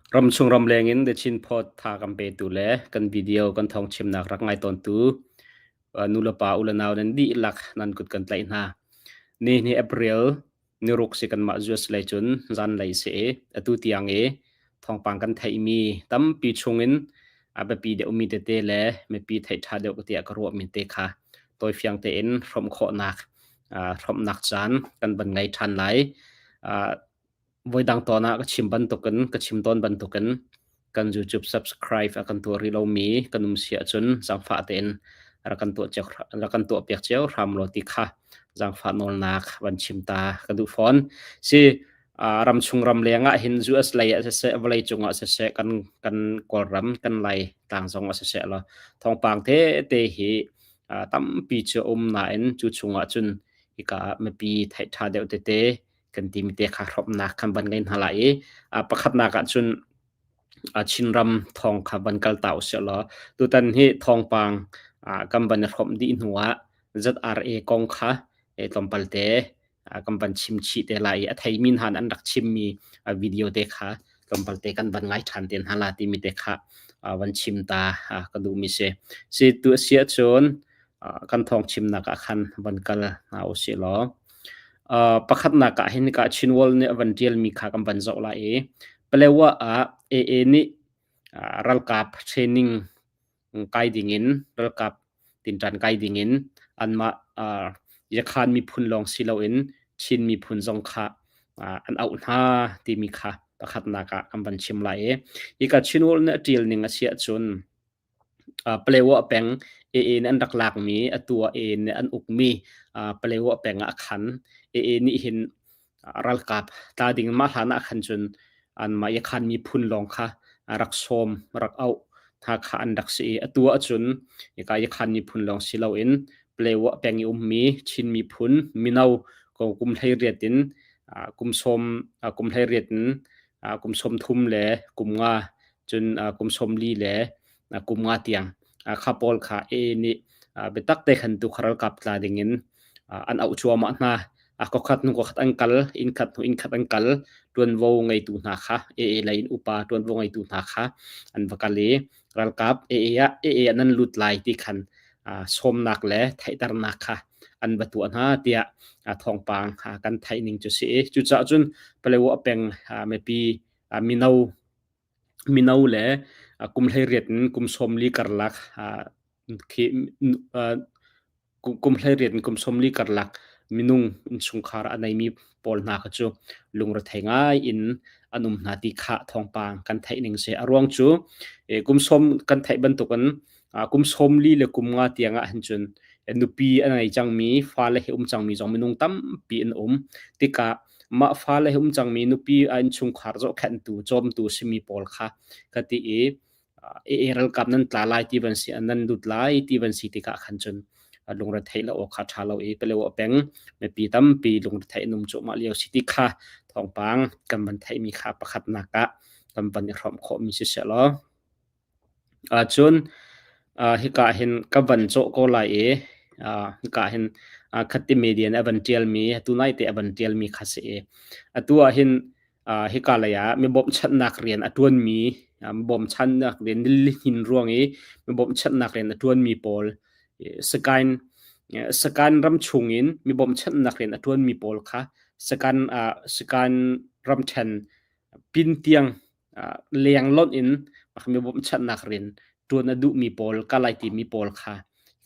Ramchung ramleng in The Chin Pod tha kan petu le kan video kan thawng chimnak rak ngai tawntu nulepa u le nau nan dihlak nan kut kan tlaih hna. Ni ni April niruk si kanmah US lei cun zanlei si i atu tiang i thawngpang kan theihmi tampi chungin a biapi deuhmi tete le mipi theih ṭha deuh tiah ka ruahmi te kha tawifiang tein hrawmh khawhnak hrawmhnak caan kan van ngei ṭhan lai. Voidang tawn ah ka chim bantukin ka chim tawn bantukin kan YouTube subscribe a kan tuah rih lomi kan um si ahcun zaangfah tein rak kan tuah rak kan tuah piak cio hram law ti kha zaangfah nawlnak van chim ta ka duh fawn. Si ramchung ram leng ah hin US lei ah siseh vawlei cung ah siseh kan kan Kawlram kan Lai tlang zong ah siseh law thawngpang te te hi tampi cu um nain cu chung ah cun hika ah mipi theih ṭha deuh tete kan timi te kha hrawmnak kan van ngei hna lai i pakhatnak ah cun Chinram thawng kha van kal ta usih law tutan hi thawngpang kan van i hrawmh dih hnu ah ZRA kong kha tlawmpal te kan van chim chih te lai i a theimi hna an rak chimmi video te kha tlawmpal te kan van ngai ṭhan te hna la timi te kha van chim ta ka duhmi si. Si tu a si ahcun kan thawng chimnak ah khan van kal hna usih law pakhatnak ah hin ka Chin World nih a van ṭialmi kha kan van zoh lai i Palewa ah AA nih ralkap training kai dingin ralkap tinṭan kai dingin anmah Yakhan miphun lawng si loin Chin miphun zong kha an auh hna timi kha pakhatnak ah kan van chim lai i hika Chin World nih a ṭial ning a si ahcun Palewa peng AA nih an rak lakmi atu ah AA nih an ukmi Palewa peng ah a khan. AA nih hin ralkap tla ding mah hlan ah khan cun anmah Yakhan miphun lawng kha rak sawm rak auh hna kha an rak si i atu ahcun hika Yakhan miphun lawng si loin Palewa peng i ummi Chin miphun mino ko kum 18 in kum sawm kum 18 in kum 30 le kum nga cun kum 40 le kum nga tiang kha pawl kha AA nih biatak te khan tu ralkap tla ding in an auh cuahmah hna. Kokhat hnu kokhat an kal, inn khat hnu inn khat an kal, ṭuanvo ngeitu hna kha AA lei in upa ṭuanvo ngeitu hna kha an va kal i ralkap AA ah AA ah nan lut lai ti khan sawmnak le theihternak kha an va tuah hna tiah thawngpang kan theih ning cu si i cucaah cun Palewa peng mipi mino mino le kum 18 in kum 40 karlak khi kum 18 in kum 40 karlak minung innchungkhar a neimi pawl hna kha cu lungrethei ngai in an um hna ti kha thawngpang kan theih ning si. A ruang cu kum sawm kan theih bantukin kum 40 le kum nga tiang ah hin cun nupi a ngei cangmi fale he um cangmi zong minung tampi an um tikah mah fale he um cangmi nupi a innchungkhar zohkhenhtu cawmtu simi pawl kha ka ti i AA ralkap nan tla lai ti van si nan lut lai ti van si tikah khan cun lungretheih lo awk kha ṭha lo i Palewa peng mipi tampi lungretheih an um cuahmah lio si ti kha thawngpang kan van theihmi kha pakhatnak ah kan van i hrawmh khawhmi si seh law Cun hika ah hin ka van cawh ko lai i hika ah hin Khatti media nih a van ṭialmi tunai te a van ṭialmi kha si i atu ah hin hika lei ah mi bawmhchanhnak rian a ṭuanmi mi bawmchannak rian lihnin ruang i mi bawmhchanhnak rian a ṭuanmi pawl Sakain Sakain ram chungin mi bawmhchanhnak rian a ṭuanmi pawl kha Sakain Sakain ramṭhen pin tiang leng lonh in mi bawmhchanhnak rian ṭuan a duhmi pawl kalai timi pawl kha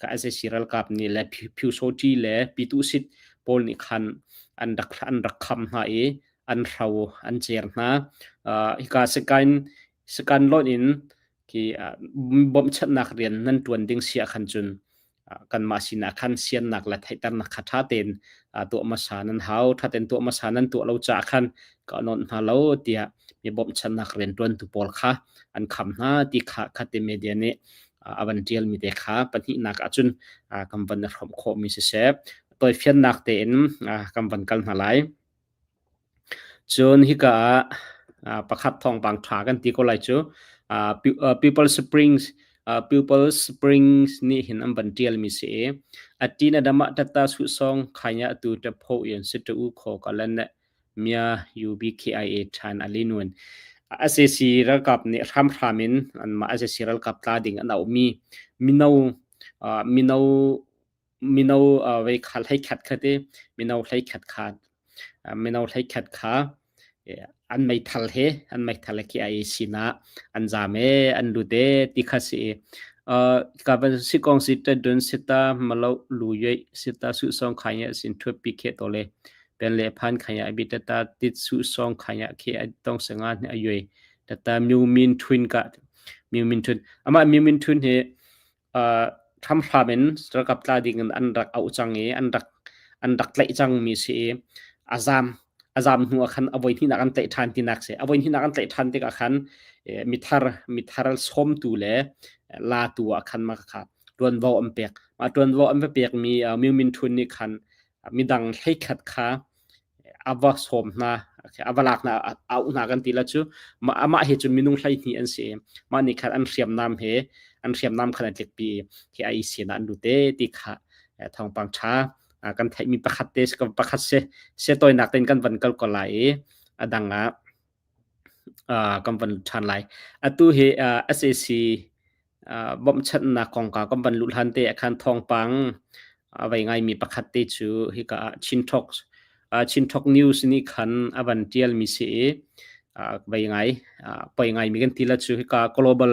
ka SAC ralkap nih le Phyusawṭi le Pitusit pawl nih khan an rak an rak kham hna i an hro an cer hna. Hika sakain sakan lonh in khi bawmhchanhnak rian nan ṭuan ding si ah khan cun kanmah sinah khan siannak le theihternak kha ṭha tein tuah hmasa nan hau. Ṭha tein tuah hmasa nan tuah lo caah khan ka nawnh hna lo tiah mi bawmhchanhnak rianṭuantu pawl kha an kham hna ti kha khati media nih a van ṭialmi te kha pahnihnak ahcun kan van i hrawmh khawhmi siseh tawifiannak tein kan van kal hna lai. Cun hika ah pakhat thawngpang ṭha kan ti ko lai cu People Springs People Springs nih hin an van ṭialmi si i Atin adama tata su song khanya tu te pho in si tu kho ka lan ne mia UBKIA than alinun. SAC ralkap nih hramhram in anmah SAC ralkap tla ding an auhmi mino mino mino vei kha hleikhat kha ti mino hleikhat kha mino hleikhat kha an meithal he an meithal he khi ai sinah an zam e an lut e ti kha si ka van si kong si ta dun sita malo lu ye sita su song khanya sin thu pi khe to le pen le phan khanya bi ta ta tit su song khanya khe tong sanga ne ayoi ta ta myu min thwin ka myu min thun ama myu min thun he hramhram in ralkap tla ding in an rak auh cang i an rak an rak tlaih cangmi si i a zaam a zaam hnu ah khan a voi hnihnak an tlaih ṭhan tinak si. A voi hnihnak an tlaih ṭhan tikah khan mithar mithar sawmtu le latu ah khan mah kha ṭuanvo an pek. Mah ṭuanvo an va pekmi Myo Min Htun nih khan midang hleikhat kha a va sawm hna a va lak hna a auh hna kan ti la cu amah he cun minung 12 an si i mah nih khan an hriamnam he an hriamnam khan an tlikpi i khi ai sin ah an lut e ti kha thawngpang ṭha kan theihmi pakhat te pakhat si se tawinak tein kan van kal ko lai i a dang ah kan van ṭhan lai atu hi SAC bawmhchanhnak kongkau kan van luh hlan te ah khan thawngpang a vei ngaimi pakhat te cu hika ah Chintalk Chintalk News nih khan a van ṭialmi si i vei ngai poi ngaimi kan ti la cu hika global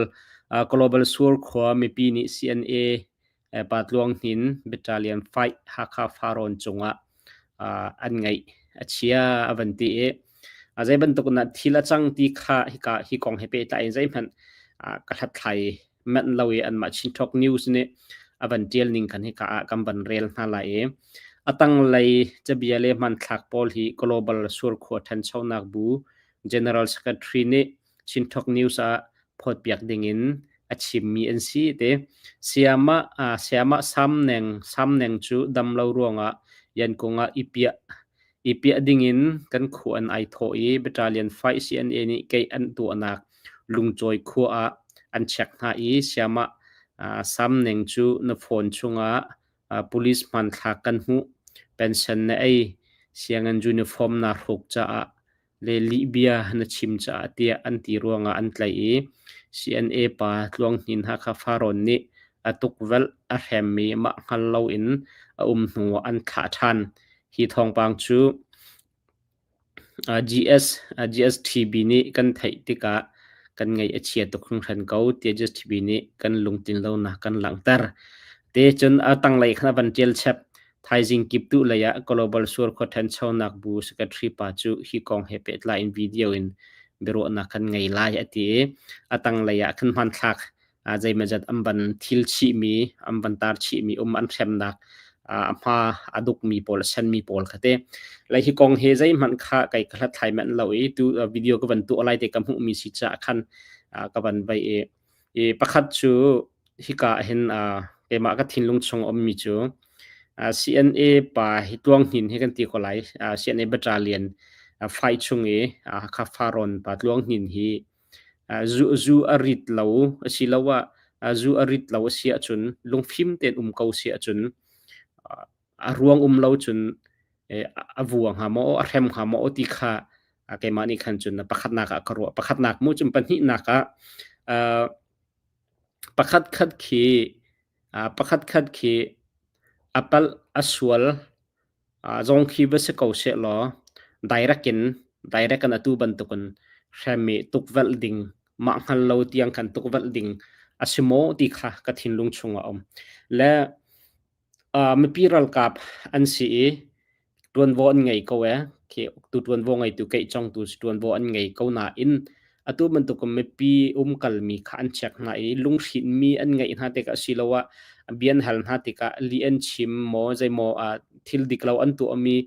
global sur khua mipi nih CNA Pa Tluang Hnin Battalion 5 Hakha Farrawn cungah an ngaih a chia a van ti i zei bantuk na thil a cang ti kha hika hi kong he pehtlai in zeihmanh ka hlathlai manh lo i anmah Chintalk News nih a van ṭial ning khan hika ah kan van rel hna lai i a tanglei cabia le hmanthlak pawl hi Global Surkhua Ṭhanchonak Bu General Secretary nih Chintalk News ah phawtpiak dingin a chimmi an si ti. Sayamah sayamah Samneng Samneng cu damlo ruangah Yankung ah i piah i piah dingin kan khua an ai thawh i Battalion 5 CNA nih keih an tuahnak Lungcawi khua ah an check hna i sayamah Samneng cu na phone chungah police hmanthlak kan hmuh. Pension na ei, sianginn uniform naa hruk caah le lihbia na chim caah tiah an ti ruangah an tlaih i CNA pa Tluang Hnin Hakha Farrawn nih a tukvelh a hremmi mah hngal loin a um hnuah an thlah ṭhan. Hi thawngpang cu GS, GSTB nih kan theih tikah kan ngaih a chia tuk hringhran ko tiah GSTB nih kan lungtlin lonak kan langhter. Te cun a tanglei khan a van ṭial chap. Thaizing kiptuh lei ah Global Surkhua Ṭhanchonak Bu Secretary pa cu hi kong he pehtlai in video in biaruahnak kan ngei lai a ti i a tanglei ah khan hmanthlak zeimawzat an van thil chihmi, an van tar chihmi um an hremnak a hma a dukmi pawl, a senmi pawl kha te. Lai hi kong hi zeihmanh kha kai ka hlathlai manh lo i tu video ka van tuah lai te ka hmuhmi si caah khan ka van vai i I pakhat cu hika hin keimah ka thinlung chung a ummi cu CNA pa hi Tluang Hnin hi kan ti ko lai. CNA battalion fight chung i Hakha Farrawn pa Tluang Hnin hi zu, zu a rit lo asiloah zu a rit lo a si ahcun lungfim tein um ko si ahcun a ruang um lo cun a vua hnga maw a hrem hnga maw ti kha keimah nih khan cun pakhatnak ah ka ruah pakhatnak mu cun pahnihnak ah pakhat khat khi pakhat khat khi a palh a sual zong khi va si ko seh law direct in direct in atu bantukin hrem i tukvelh ding mah hngal lo tiang khan tukvelh ding a si maw ti kha ka thinlung chungah a um le Mipi ralkap an si i ṭuanvo an ngei ko ee. Khi uktu ṭuanvo ngeitu keihcongtu ṭuanvo an ngei ko nain atu bantuk in mipi umkalmi kha an check hna i lunghrinhmi an ngeih hna tikah asiloah bia an hal hna tikah lih an chim maw zeimaw thil dik lo an tuahmi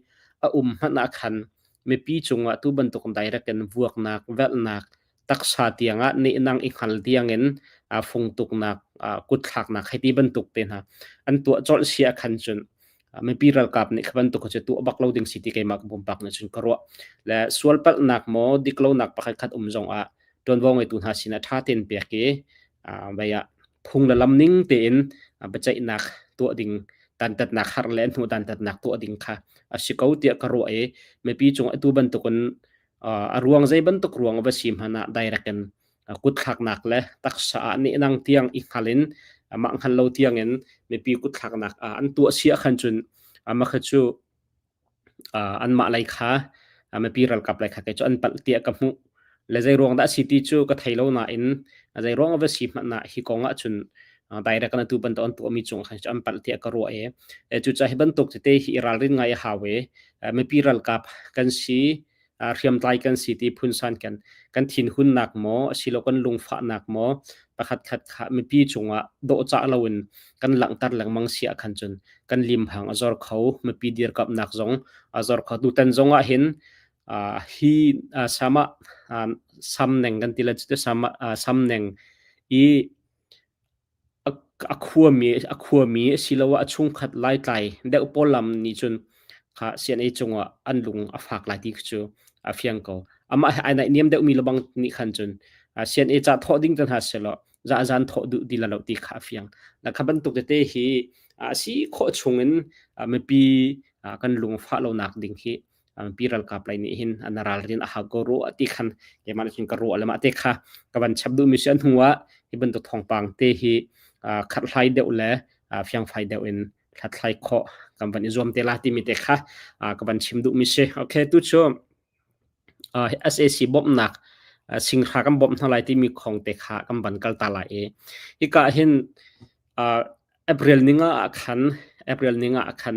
a um hmanh ah khan mipi cungah tu bantuk direct in vuaknak, velhnak taksa tiangah nehnang i hngal tiangin fungtuknak kutthlaknak hei ti bantuk te hna an tuah colh si ah khan cun mipi ralkap nih kha bantuk cu tuah bak lo ding si ti keimah ka pumpak nih cun ka ruah le sual palhnak maw dik lonak pakhat khat um zong ah ṭuanvo ngeitu hna sinah ṭha tein pek i vei ah phung le lam ning tein biaceihnak tuah ding dantatnak har le hnu dantatnak tuah ding kha a si ko tiah ka ruah i mipi cung atu bantukin. A ruang zei bantuk ruang va si hmanh ah direct in kutthlaknak le taksa ah nehnang tiang i hngal in mah hngal lo tiang in mipi kutthlaknak an tuah si ahkhan cun mah kha cu anmah lei kha mipi ralkap lei kha kei cu an palh tiah ka hmuh. Le zei ruang dah a si ti cu ka thei lo nain zei ruang va si hmanh ah hi kong ah cun direct in atu bantuk an tuahmi cung khan an palh tiah ka ruah i cucaah hi bantuk tete hi i ralrin ngai a hau i mipi ralkap kan si hriamtlai kan si ti phunsan kan kan thinhunnak maw asilo kan lungfahnak maw pakhat khat kha mipi cungah dawhcah loin kan langhter lengmang si ah khan cun kan limhang a zor kho mipi dirkamhnak zong a zor kho tutan zong ah hin hi sama samneng kan ti la cu sama samneng i A khuami asiloah a chungkhat laitlai deuh pawl lam nih cun kha CNA cungah an lung a fak lai ti khi cu a fiang ko. Amah he ai naihniam deuhmi lebang nih khan cun CNA ca thawh ding te hna sehlaw zahzan thawh duh ti lo ti kha a fiang. Kha bantuk tete hi a si khawh chungin mipi kan lung fah lonak ding hi pi ralkap lei nih hin an ralrin a hau ko ruah ti khan keimah nih cun ka ruah le mah te kha ka van chap duhmi si an hnu ah hi bantuk thawngpang te hi khathlai deuh le fiangfai deuh in hlathlai khawh kan van i zuam te la timi te kha ka van chim duhmi si. Okay, tu cu SAC bawmhnak singhra kan bawmh hna lai timi khong te kha kan van kal ta lai i hika hin April ninga ah khan April ninga ah khan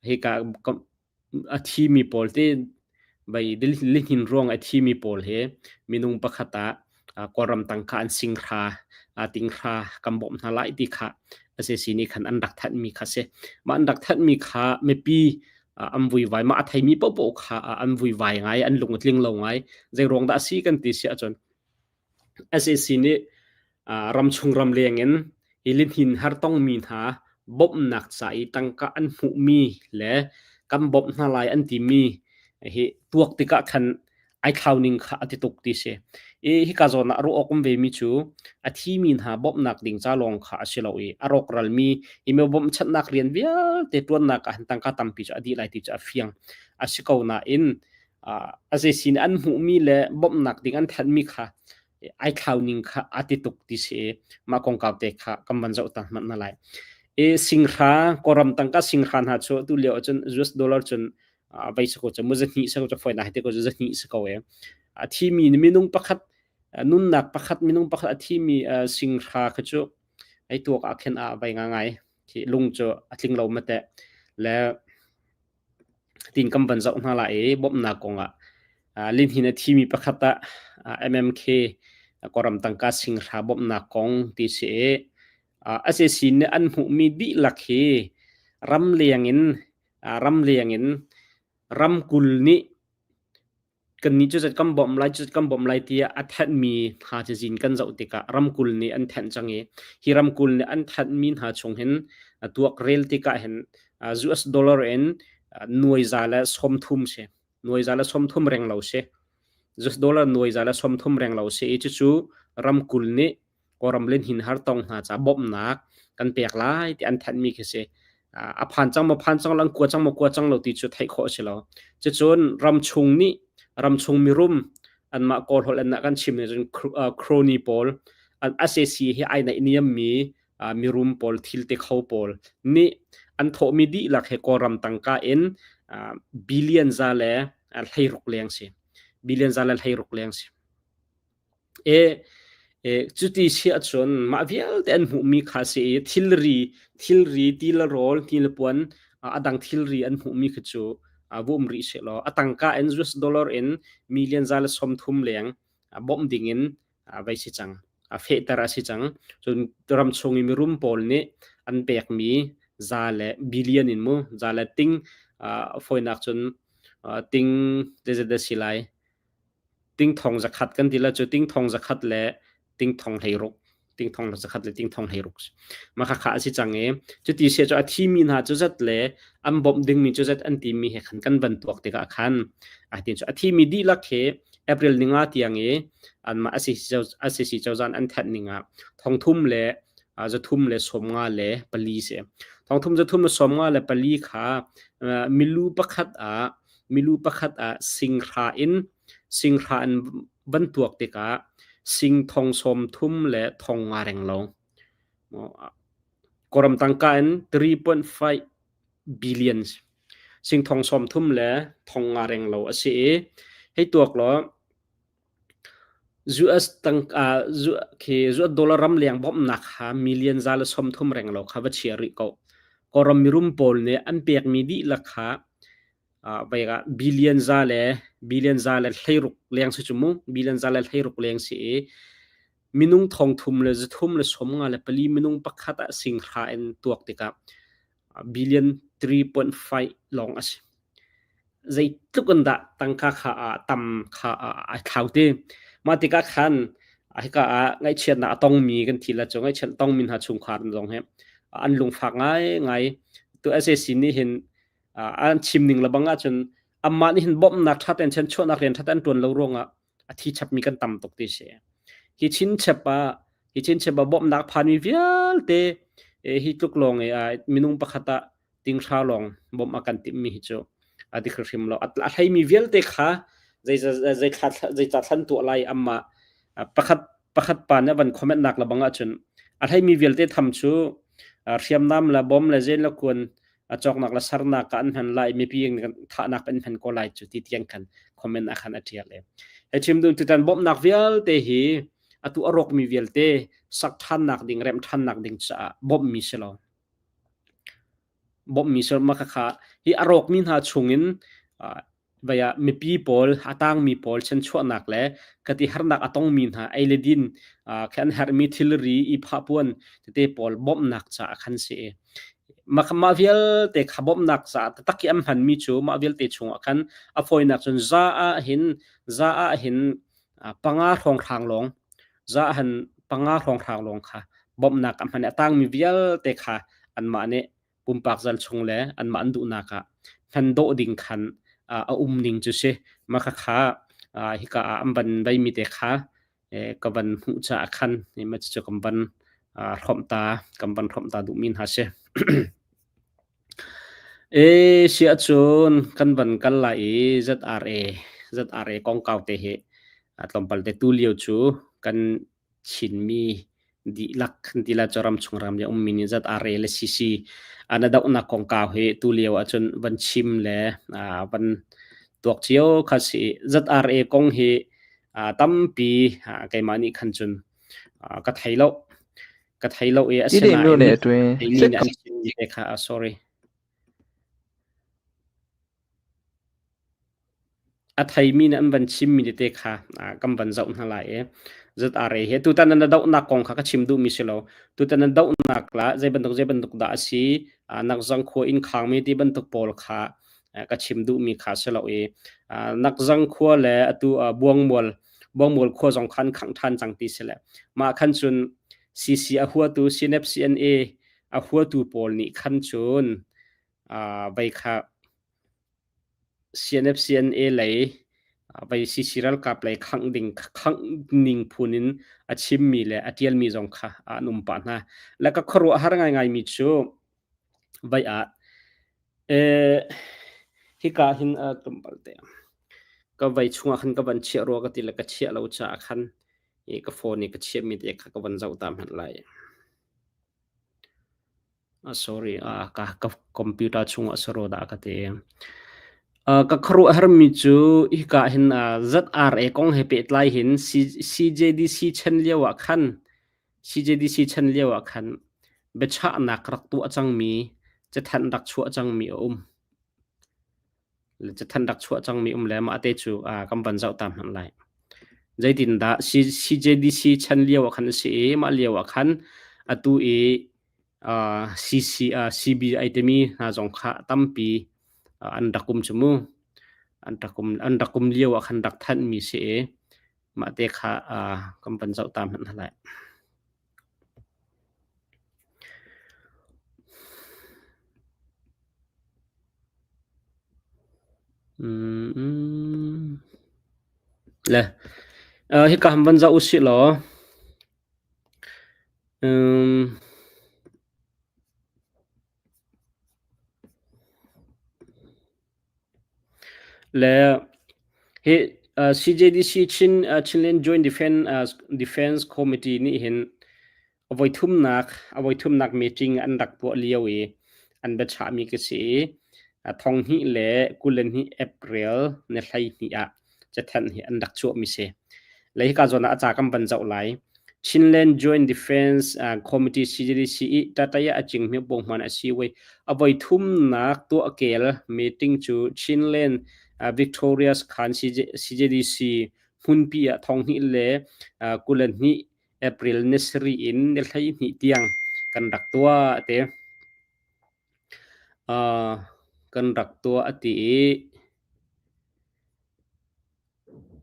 hika A thimi pawl te vei lihnin ruang a thimi pawl hi minung pakhat ah Kawlram tangka an singhra tinghra kan bawmh hna lai ti kha sac nih khan an rak thanhmi kha si. Mah an rak thanhmi kha mipi an vuivai mah a theimi paohpaoh kha an vuivai ngai an lung a tling lo ngai. Zei ruang dah a si kan ti si ahcun Sac nih ramchung ramleng in hi lihnin hartongmi hna bawmhnak ca i tangka an hmuhmi le kan bawmh hna lai an timi hi tuak tikah khan ai thlau ning kha a ti tuk ti si. I hika zawn ah ruah awk um vemi cu a thimi hna bawmhnak ding ca lawng kha a si lo i a rawkralmi hi mi bawmhchanhnak rian vialte ṭuannak ah hin tangka tampi cu a dih lai ti cu a fiang. A si ko nain a zei sin an hmuhmi le bawmhnak ding an thanhmi kha ai thlau ning kha a ti tuk ti si i mah kongkau te kha kan van zoh ta hmanh na lai. I singhra kawram tangka singhra hna cu tu lio ahcun US dollar cun vei sako cu mu zahnih sako cu foi na te ko cu zahnih sako e. A thimi minung pakhat nunnak pakhat minung pakhat a thimi singhra kha cu ai tuak ah khin a vai nga ngai khi lung cu a tling lo mate le Tiin kan van zoh hna lai i bawmhnak kongah lihnin a thimi pakhat ah MMK Kawlram tangka singhra bawmhnak kong ti si i sac nih an hmuhmi dihlak hi ramleng in ramleng in ramkulh nih Kannih cu zat kan bawmh lai, cu kan bawmh lai tiah a thanhmi hna cazin kan zoh tikah ramkulh nih an thanh cang i hi ramkulh nih an thanhmi hna chung hin tuak rel tikah hin US dollar in nuai za le 30 si. Nuai za le 30 reng lo si. US dollar nuai za le 30 reng lo si i cucu ramkulh nih Kawlram lihnin hartong hna ca bawmhnak kan pek lai ti an thanhmi khi si. A phan cang maw phan cang lo an kua cang maw kua cang lo ti cu theih khawh a si lo. Cucun ramchung nih ramchung mirum anmah Kawl holh an kan chim cun crony pawl an SAC hi ai naihniammi mirum pawl thil te kho pawl nih an thawhmi dihlak he Kawlram tangka in billion za le 16 leng si. Billion za le 16 leng si. Cuti si ahcun mah vialte an hmuhmi kha a si i thilri, thilri, ti le rawl, ti le puan, a dang thilri an hmuhmi khi cu va um rih sehlaw a tangka in US dollar in million za le 30 leng bawmh dingin vei si cang. Fehter a si cang. Cun ramchung i mirum pawl nih an pekmi za le billion in mu, za le ting, fawinak cun ting zeizat dah si lai? Tingthong zakhat kan ti la cu tingthong zakhat le tingthong 16 tingthong zakhat le tingthong 16 mah khakha a si cang i cuti sia cu a thimi hna cu zat le an bawmh dingmi cu zat an timi he khan kan van tuak tikah khan a tin cu a thimi dihlak he April ninga tiang i anmah SEC cozah an thanh ning ah thongthum le 354 si thongthum 354 kha milu pakhat ah milu pakhat ah singhra in. Singhra in van tuak tikah sing thong sawm thum le thong nga reng lo. Kawlram tangka in 3.5 billion sing thong sawm thum le thong nga reng lo a si i hei tuak law US tangka khi US dollar ram leng bawmhnak kha million za le sawm thum reng lo kha va chia rih ko. Kawlram mirum pawl nih an pekmi dihlak kha billion za le billion za le hleiruk leng si cu mu billion za le hleiruk leng si i minung thong thum le zathum le som nga le pali minung pakhat ah singhra in tuak tikah billion 3.5 lawng a si. Zeitluk in dah tangka kha a tam kha a thlau ti. Mah tikah khan hika ah ngaihchiatnak a tongmi kan thi la cu ngaihchiat tongmi hna chungkhar zong hi an lungfak ngai ngai. Tu SAC nih hin an chim ning lebang ahcun amah nih hin bawmhnak ṭha tein chanchuahnak rian ṭha tein an ṭuan lo ruangah a thi chapmi kan tam tuk ti si. Hi chinchep ah hi chinchep ah bawmhnak phanmi vialte hi tluk lawng i minung pakhat ah tinghra lawng bawmh a kan timhmi hi cu a dik hrim lo. A hleimi vialte kha zei thlan tuah lai amah pakhat pakhat pa nih a van comment nak lebang ahcun a hleimi vialte tham cu hriamnam le bom le zen le kuan a cawknak le sernak ah an hman lai mipi thahnak an hman ko lai cu ti tiang khan comment ah khan a tial e he chim dun tutan bawmhnak vialte hi atu a rawkmi vialte sak thannak ding rem thannak ding caah bawmhmi si lo bawmhmi si ma kha hi a rawkmi hna chungin Vei ah mipi pawl, a tangmi pawl chanchuahnak le kati harnak a tongmi hna ei le din khi an herhmi thilri i phahpuan tete pawl bawmhnak caah khan si i mah vialte kha bawmhnak caah taktak i an hmanmi cu mah vialte chungah khan a fawinak cun za ah hin za ah hin panga hrawnghrang lawng za ah hin panga hrawnghrang lawng kha bawmhnak a hman i a tangmi vialte kha anmah nih pumpak zal chung le anmah an duhnak ah hman dawh ding khan a um ning cu si mah kha hika ah an van veimi te kha ka van hmuh caah khan mah cucu kan van hrawmh ta kan van hrawmh ta duhmi hna si. E si ahcun kan van kal lai i ZRA ZRA kongkau te hi tlawmpal te tu lio cu kan Chinmi dihlak kan ti lai cu ramchung ram i a ummi nih ZRA le CC an i dohnak kongkau hi tulio ahcun van chim le van tuak cio kha si. ZRA kong hi tampi keimah nih khan cun ka thei lo. Ka thei lo i asinain theimi nih an chimmi te kha sorry. A theimi nih an van chimmi tete kha kan van zoh hna lai i ZRA hi tutan nan dohnak kong kha ka chim duhmi si lo. Tutan nan dohnak la zei bantuk zei bantuk dah a si, nakzang khua inn khangmi ti bantuk pawl kha ka chim duhmi kha si lo i nakzang khua le atu Buangmual Buangmual khua zong khan khangh ṭhan cang ti si le mah khan cun CC a huatu CNF CNA a huatu pawl nih khan cun vei kha CNF-CNA lei vei CC ralkap lei khangh ding khangh ning phun in a chimmi le a ṭialmi zong kha an um pah hna. Le ka khuaruahhar ngaingaimi cu vei ah hika hin tlawmpal te ka vei chungah khan ka van chiah rua ka ti le ka chiah lo caah khan ka phone i ka chiahmi te kha ka van zoh ta hmanh lai. Sorry, ka ka computer chungah saro dah ka ti. Ka khuaruahharmi cu hika hin ZRA kong he pehtlai hin CJDC chan lio ah khan CJDC chan lio ah khan biachahnak rak tuah cangmi cathanh rak chuah cangmi a um. Le cathanh rak chuah cangmi um le mah te cu kan van zoh ta hmanh lai. Zeitindah CJDC chan lio ah khan a si i mah lio ah khan atu i CC CB ai timi hna zong kha tampi an rak um cu mu. An rak um an rak um lio ah khan rak thanhmi si i mah te kha kan van zoh ta hmanh hna lai. Le hika han van zoh usih law Le hi. CJDC Chin Chinland Joint Defense Defense Committee nih hin a voithumnak a voithumnak meeting an rak tuah lio i an biachahmi ka si i thonghnih le 22 April ni 12 ah cathanh hi an rak chuahmi si. Le hika zawn ah a ca kan van zoh lai. Chinland Joint Defense Committee CJDC i tataya a cing hmi bonghman a si wei a voithumnak tuah kel meeting cu Chinland Victorious Khan CJDC hmunpi ah thonghnih le 22 April ni sarih in ni 12 tiang kan rak tuah te. Kan rak tuah a ti i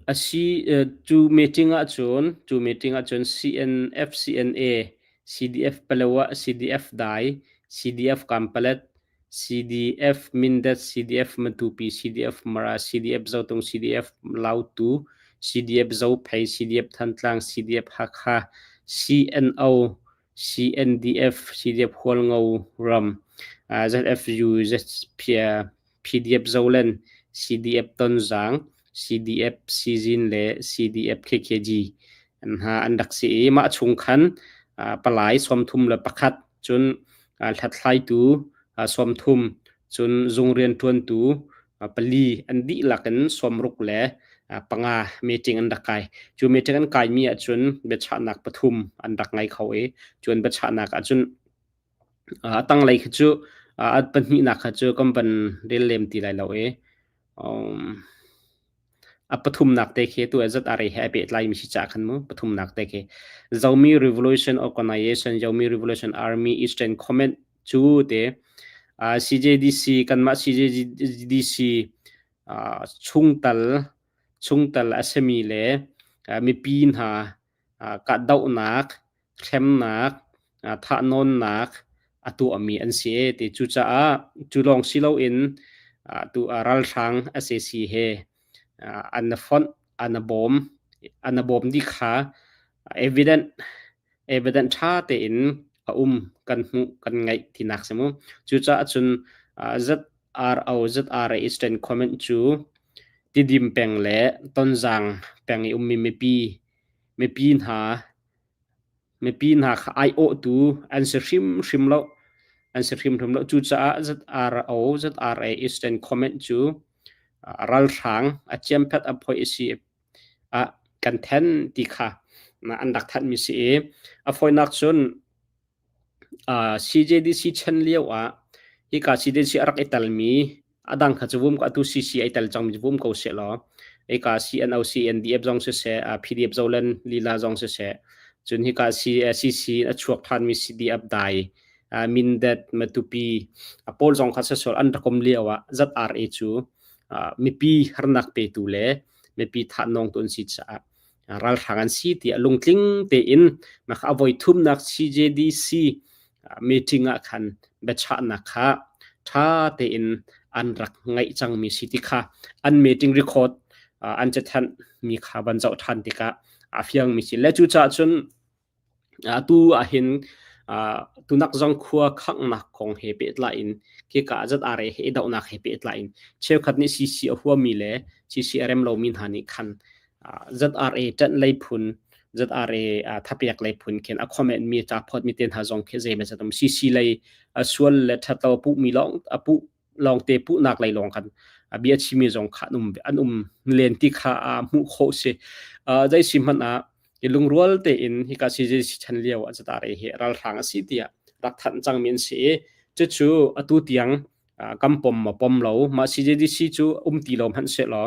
a si cu meeting ahcun cu meeting ahcun CNF CNA CDF Palawa CDF Dai CDF Kampalet CDF Mindat CDF Matupi CDF Mara CDF Zotung CDF Lautu CDF Zophei CDF Thantlang CDF Hakha CNO CNDF, CDF Hualngo ram, ZFU, ZPDF Zoland, CDF Tonzang, CDF Sizin le CDF KKG an hna an rak si i mah chung khan palai 31 cun hlathlaitu 30 cun zung rianṭuantu pali an dihlak in sawmruk le panga meeting an rak kai. Cu meeting an kaimi ahcun biachahnak pathum an rak ngei kho i cu an biachahnak ahcun a tanglei khi cu a pahnihnak kha cu kan van rel lem ti lai lo i um, A pathumnak te khi tu ZRA he ai pehtlaimi si caah khan mu pathumnak te khi Zomi Revolution Organization Zomi Revolution Army Eastern Command cu te uh, CJDC kanmah CJDC uh, chungtal chungtal a simi le uh, mipi hna uh, kahdohnak hremnak thahnawnnak a tuahmi an si e ti cucaah cu lawng si loin tu ralhrang sac he an fonh an bawm an bawm dih kha evident evident ṭha tein a um kan hmuh kan ngaih tinak si mu cucaah cun ZRO ZRA Eastern Comment cu Tidim peng le Tonzang peng i ummi mipi mipi hna Mipi hna kha aiawhtu an si hrimhrim lo. An si hrimhrim lo. Cucaah ZRO, ZRA Eastern Comment cu ralhrang a ciamphet a phoih a si ah kan then ti kha an rak thanhmi si i a fawinak cun CJDC chan lio ah hika CJDC a rak i telmi a dang kha cu vum ko atu CC ai tel cangmi cu vum ko sehlaw hika CNO CNDF zong siseh PDF Zoland lila zong siseh cun hika CC a chuak ṭhanmi CDF dai Mindat Matupi a pawl zong kha siseh an rak um lio ah ZRA cu mipi harnak petu le mipi thah-nawngtu an si caah ralhrang an si tiah lungtling tein mah kha a voi thumnak CJDC meeting ah khan biachahnak kha ṭha tein an rak ngaih cangmi si ti kha an meeting record an cathanh mi kha van zoh ṭhan tikah a fiangmi si le cucaah cun Atu ahhin tunak zong khua khanghnak kong he pehtlai in khika ZRA he i dohnak he pehtlai in cheukhat nih CC a huami le CC a rem lomi hna nih khan ZRA ṭanh lei phun ZRA thapiak lei phun khin a comment mi ca phawt mi te hna zong khi zeimaw zat um CC lei sual le ṭhatlo a puhmi lawng a puh lawngte puhnak lei lawng khan bia chimmi zong kha an um an um len ti kha a hmuh khawh si. Zei si hmanh ah i lungrual tein hika CJC chan lio a zatare hi ralhrang a si tiah rak thanh cangmi an si i cucu atu tiang kan pom ma pom lo mah CJDC cu um ti lo hmanh sehlaw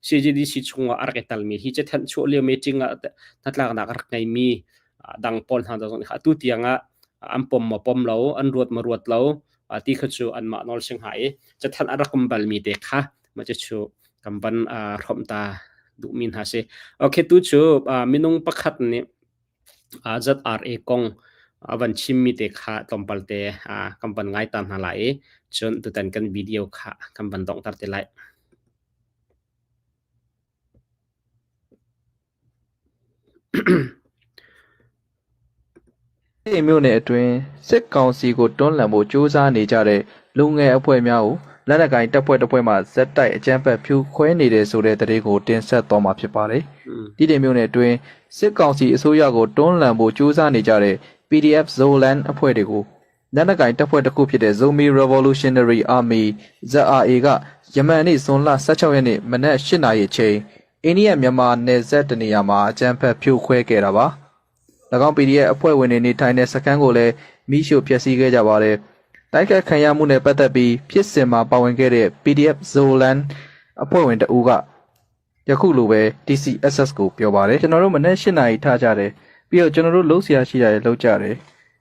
CJDC chungah a rak i talmi hi cathanh chuah lio meeting ah hnatlaknak a rak ngeimi dang pawl hna zong nih atu tiang ah an pom ma pom lo an ruat ma ruat lo ti kha cu anmah nawl si hnga i cathanh a rak um balmi te kha mah cucu kan van hrawmh ta duhmi hna si. Okay, tu cu minung pakhat nih ZRA kong a van chimmi te kha tlawmpal te kan van ngai ta hna lai i cun tutan kan video kha kan van donghter te lai. မြို့နယ်အတွင်းစစ်ကောင်စီကိုတွန်းလှန်ဖို့ကြိုးစားနေကြတဲ့လူငယ်အဖွဲ့များကို လက်နက်ကိုင်တပ်ဖွဲ့တစ်ဖွဲ့မှဇက်တိုက်အကြမ်းဖက်ဖြိုခွဲနေတဲ့ဆိုတဲ့သတင်းကိုတင်ဆက်သွားမှာဖြစ်ပါတယ်။တိတိမျိုးနယ်အတွင်းစစ်ကောင်စီအစိုးရကိုတွန်းလှန်ဖို့ကြိုးစားနေကြတဲ့ PDF Zoland အဖွဲ့တွေကိုလက်နက်ကိုင်တပ်ဖွဲ့တစ်ခုဖြစ်တဲ့ Zomi Revolutionary Army ZRA ကယမန်နေ့ဇွန်လ16ရက်နေ့မနက်၈နာရီအချိန်အိန္ဒိယမြန်မာနယ်စပ်တနေရာမှာအကြမ်းဖက်ဖြိုခွဲခဲ့တာပါ။၎င်း PDF အဖွဲ့ဝင်တွေနေထိုင်တဲ့စခန်းကိုလည်းမိရှို့ဖျက်ဆီးခဲ့ကြပါတယ်။တိုက်ခတ်ခံရမှုနဲ့ပတ်သက်ပြီးဖြစ်စဉ်မှာပါဝင်ခဲ့တဲ့ PDF Zolan အဖွဲ့ဝင်တဦးကယခုလိုပဲ TCSS ကိုပြောပါတယ်ကျွန်တော်တို့မနေ့၈နာရီထားကြတယ်ပြီးတော့ကျွန်တော်တို့လှုပ်ရှားရှိတာတွေလှုပ်ကြတယ်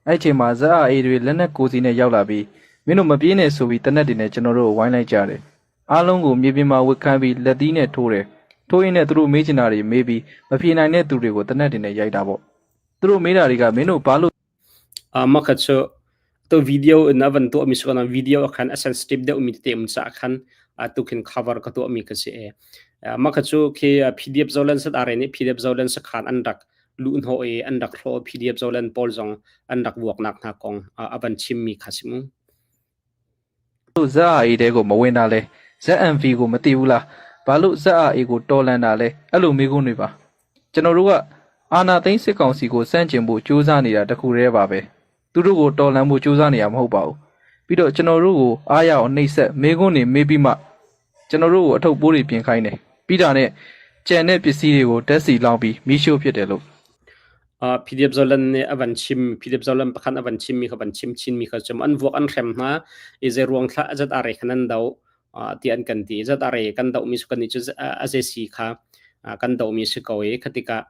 အဲ့ဒီအချိန်မှာ ZRA တွေလက်နက်ကိုစီနဲ့ရောက်လာပြီးမင်းတို့မပြေးနဲ့ဆိုပြီးတနက်တွေနဲ့ကျွန်တော်တို့ကိုဝိုင်းလိုက်ကြတယ်အားလုံးကိုမြေပြင်မှာဝစ်ခမ်းပြီးလက်သီးနဲ့ထိုးတယ်ထိုးရင်းနဲ့သူတို့မေးချင်တာတွေမေးပြီးမပြေနိုင်တဲ့သူတွေကိုတနက်တွေနဲ့ရိုက်တာပေါ့သူတို့မေးတာတွေကမင်းတို့ဘာလို့ Mah kha cu tu video in a van tuahmi si ko video ah khan a sensitive deuhmi tete um caah khan tu khin cover ka tuahmi ka si e. Mah kha cu khi PDF Zolan sat are nih PDF Zolan sakhan an rak luhhnawh i an rak hrawh PDF Zolan pawl zong an rak vuaknak hna kong a van chimmi kha si mu. လို့ ZRA တဲကိုမဝင်တာလဲ ZMV ကိုမသိဘူးလားဘာလို့ ZRA ကိုတော်လန်တာလဲအဲ့လိုမေးခွန်းတွေပါကျွန်တော်တို့ကအာနာသိန်းစစ်ကောင်စီကိုစန့်ကျင်ဖို့ကြိုးစားနေတာတခုတည်းပါပဲသူတို့ကိုတော်လန်ဖို့ကြိုးစားနေရမဟုတ်ပါဘူးပြီးတော့ကျွန်တော်တို့ကိုအားရအောင်နှိပ်စက်မေးခွန်းတွေမေးပြီးမှကျွန်တော်တို့ကိုအထုပ်ပိုးတွေပြင်ခိုင်းတယ်ပြီးတာနဲ့ကြံတဲ့ပစ္စည်းတွေကိုတက်စီလောင်းပြီးမီးရှို့ဖြစ်တယ်လို့ PDF Zolan nih a van chim PDF Zolan pakhat a van chimmi kha van chim chinmi kha cu an vuak an hrem hna i zei ruang thlah ZRA khan an do ti an kan ti. ZRA kan dohmi cu kannih cu AZC kha kan dohmi si ko i khatikah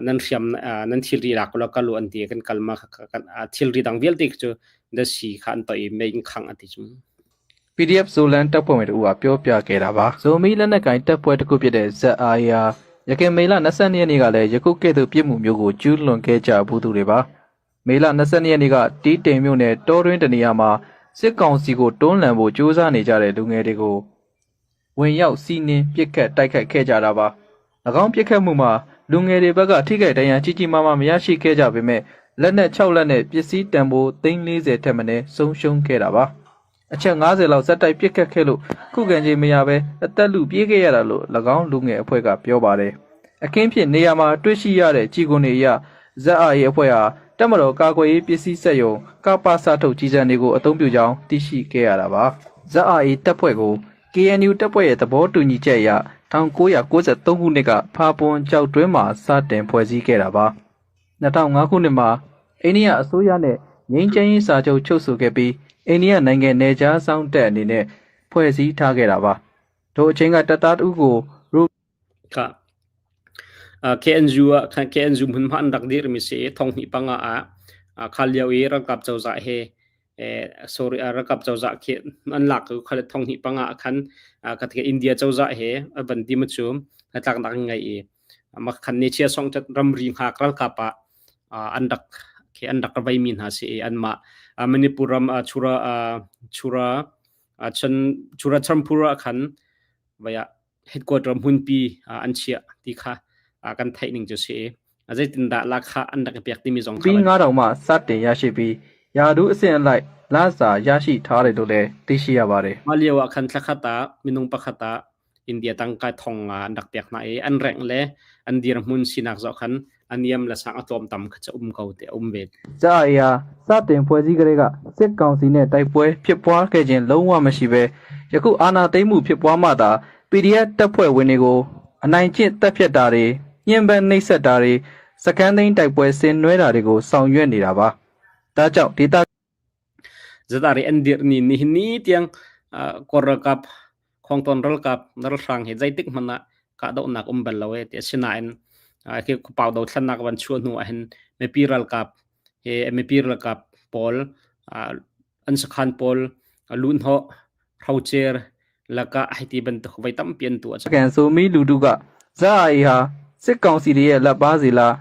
nan hriam nan thilri lak ulaw kal u an ti kan kal ma thilri dang vialte cu dasi kha an toh i mei in khangh a ti cu. PDF ဇိုလန်တပ်ဖွဲ့ဝင်တို့ကပြောပြခဲ့တာပါဇိုမီလက်နက်ကိုင်တပ်ဖွဲ့တစ်ခုဖြစ်တဲ့ ZRA ဟာရခိုင်မေလ22ရက်နေ့ကလည်းယခုကဲ့သို့ပြစ်မှုမျိုးကိုကျူးလွန်ခဲ့ကြဘူးသူတွေပါမေလ22ရက်နေ့ကတီးတိမ်မြို့နယ်တောတွင်းတနေရာမှာစစ်ကောင်စီကိုတွန်းလှန်ဖို့ကြိုးစားနေကြတဲ့လူငယ်တွေကိုဝင်ရောက်စီးနင်းပစ်ခတ်တိုက်ခိုက်ခဲ့ကြတာပါ၎င်းပစ်ခတ်မှုမှာလူငယ်တွေဘက်ကထိခိုက်ဒဏ်ရာကြီးကြီးမားမားမရရှိခဲ့ကြပေမဲ့လက်နက်6လက်နဲ့ပစ္စည်းတန်ဖိုး340ထက်မနည်းဆုံးရှုံးခဲ့တာပါ အချက်90လောက်ဇက်တိုက်ပစ်ခတ်ခဲ့လို့ခုခံချိန်မရဘဲအသက်လူပြေးခဲ့ရတာလို့၎င်းလူငယ်အဖွဲ့ကပြောပါတယ်။အခင်းဖြစ်နေရာမှာတွေ့ရှိရတဲ့ကြည်ကွန်တွေအရဇက်အာရေးအဖွဲ့ဟာတက်မတော်ကာကွယ်ရေးပစ္စည်းစက်ရုံကပစထုတ်ကြီးစံတွေကိုအသုံးပြုကြောင်းသိရှိခဲ့ရတာပါ။ဇက်အာရေးတပ်ဖွဲ့ကို KNU တပ်ဖွဲ့ရဲ့သဘောတူညီချက်အရ1993ခုနှစ်ကဖာပွန်ကြောက်တွင်းမှာစတင်ဖွဲ့စည်းခဲ့တာပါ။2005ခုနှစ်မှာအိန္ဒိယအစိုးရနဲ့ငြိမ်းချမ်းရေးစာချုပ်ချုပ်ဆိုခဲ့ပြီးအိန္ဒိယနိုင်ငံနယ်ခြားစောင့်တပ်အနေနဲ့ဖွဲ့စည်းထားခဲ့တာပါ။ထိုအချိန်ကတပ်သားတဦးကိုရူ Kha KNU ah khan KNU hmunhma an rak dirmi si i thonghnih panga ah kha lio i ralkap cozah he sorry ralkap cozah khi an lak khal thonghnih panga ah khan ka India cozah he van ti ma cu hnatlaknak an ngei i mah khan ni chia song ramri hngak ralkap ah an rak khi an rak vai mi hna si i anmah Manipur ram Chura Chura chan Chura Champura khan vaya headquarter hmunpi an chiah ti kha kan theih ning cu si i zeitindah lahkhah an rak i pek timi zong ပြီး9000မှစတင်ရရှိပြီးယာဒူးအဆင့်အလိုက်လစာရရှိထားတယ်လို့လည်းသိရှိရပါတယ် Mah lio ah khan thlakhat ah minung pakhat ah India tangka thong nga an rak pek hna i an reng le an dirhmun sinak zoh khan a niam le sang a tlawm tam kha cu um ko te um ve. ။ကြားအရာစတင်ဖွဲ့စည်းကလေးကစစ်ကောင်စီနဲ့တိုက်ပွဲဖြစ်ပွားခဲ့ခြင်းလုံးဝမရှိဘဲယခုအာဏာသိမ်းမှုဖြစ်ပွားမှသာ PDF တပ်ဖွဲ့ဝင်တွေကိုအနိုင်ကျင့်တပ်ဖြတ်တာတွေညှဉ်းပန်းနှိပ်စက်တာတွေစကန်သိန်းတိုက်ပွဲဆင်နွှဲတာတွေကိုဆောင်ရွက်နေတာပါ။ဒါကြောင့်ဒေသ Zatari an dir ni nihin ni tiang Kawl ralkap Khuangtawn ralkap ralhrang hi zeitik hmanh ah kahdohnak um bal lo e ti asinain khi khuapau dothlannak van chuah hnu ahhin mipi ralkap he mipi ralkap pawl an sakhan pawl luhhnawh hrocer lakah hei ti bantuk voi tampi an tuah ကန်ဆိုမီလူတုကဇာအေဟာစစ်ကောင်စီတွေရဲ့လက်ပါစီလား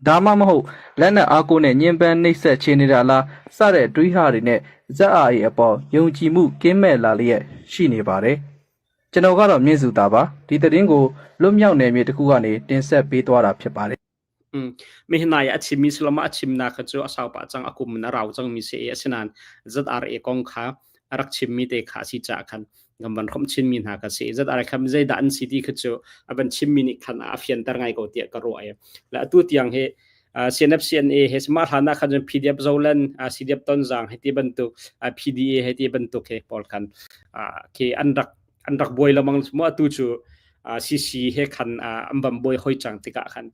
ဒါမှမဟုတ်လက်နက်အားကိုနဲ့ညင်ပန်းနှိပ်စက်ချနေတာလားစတဲ့တွေးဟာတွေနဲ့ဇက်အာအေအပေါ်ယုံကြည်မှုကင်းမဲ့လာလျက်ရှိနေပါတယ်ကျွန်တော်ကတော့မြင့်စုသားပါဒီသတင်းကိုလွတ်မြောက်နယ်မြေတစ်ခုကနေတင်ဆက်ပေးသွားတာဖြစ်ပါတယ် Mihinai a chimmi silama a chimnak kha cu a sau pah cang a kum in a rau cangmi si i asinain ZRA kong kha A rak chimmi te kha si ca khan kan van hrom chinmi hna ka si. Zat ara kham zeidah an si ti kha cu a van chimmi nih khan a fianter ngai ko tiah ka ruah. Le atu tiang hi CNF CNA he ma hlana khan cun PDF Zoland CDF Tonzang he ti bantuk PDA he ti bantuk he pawl khan khi an rak buai lamang mu. Atu cu CC he khan an van buai hoi cang tikah khan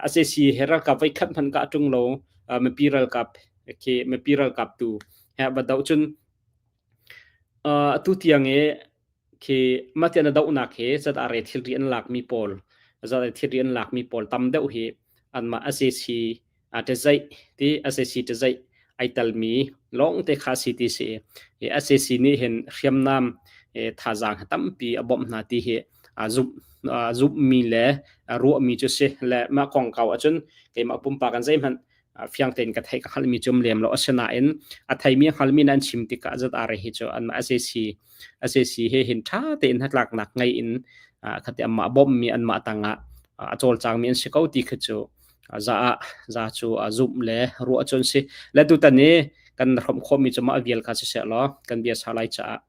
CC he ralkap voi khat hman ka tung lo, mipi ralkap khi mipi ralkap tu he va do cun atu tiang i khi matian a dohnak hi zat are thilri an lakmi pawl, zat thilri an lakmi pawl tam deuh hi anmah SAC a ṭazaih ti SAC ṭazaih ai talmi lawng te kha si ti si i SAC nih hin hriamnam thazaang tampi a bawmh hna ti hi zumh zumhmi le ruahmi cu si. Le mah kongkau ahcun keimah pumpak an zeihmanh fiang tein ka theih ka hngalhmi cu um lem lo. Asinain a theimi hngalmi nan chim tikah zat are hi cu anmah SAC SAC he hin ṭha tein hnatlaknak ngei in khati anmah bawmhmi, anmah tangah a cawlcangmi an si ko ti khi cu za ah za cu a zumh le ruah cu an si. Le tutan i kan hrawmh khawhmi cu mah vial kha siseh law kan bia sa lai caah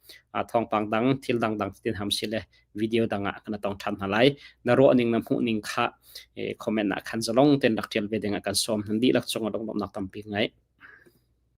thawngpang dang thil dangdang tin ham si le video dang ah kan tong ṭhan hna lai. Na ruah ning, na hmuh ning kha comment ah khan zalong ten rak ṭial ve ding ah kan sawm. Nan dihlak cung ah lunglawmhnak tampi ngai.